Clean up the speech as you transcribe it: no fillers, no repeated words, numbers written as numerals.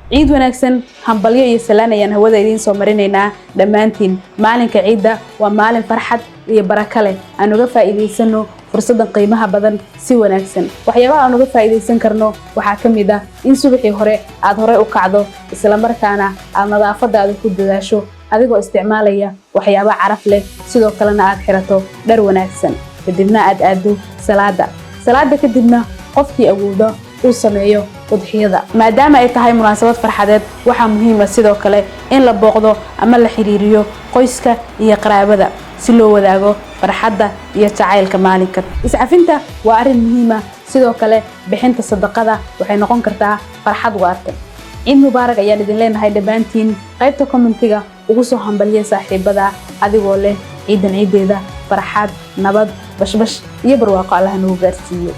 Ciid wanaagsan, hambalyo iyo salaan ayaan hawada idiin soo marinaynaa dhammaantiin. Maalinka ciidda waa maalin farxad iyo baraka leh. Aan uga faa'iidaysano fursaddan qiimaha badan si wanaagsan. Waxyaabaha aan uga faa'iidaysan karno waxaa ka mid ah in subaxii hore aad horey u kacdo, islamarkaana aad nadaafadaada ku dadaasho adigoo isticmaalaya waxyaabo caraf leh, sidoo kalena aad xirato dhar wanaagsan, kadibna aad aado salaada. Salaada kadibna qofkii awoodo uu sameeyo udxiyada. Maadaama ay tahay munaasabad farxadeed, waxaa muhiim ah sidoo kale in la booqdo ama la xiriiriyo qoyska iyo qaraabada si loo wadaago farxadda iyo jacaylka maalinkan. Iscafinta waa arrin muhiim ah. Sidoo kale bixinta sadaqada waxay noqon kartaa farxad waarta. Ciid mubaarak ayaan idin leenahay dhammaantiin. Qaybta commentiga ugu soo hambaliya saaxiibada adigoo leh ciidan ciideeda farxad, nabad, bashbash iyo barwaaqo Allaha nagu gaarsiiyo.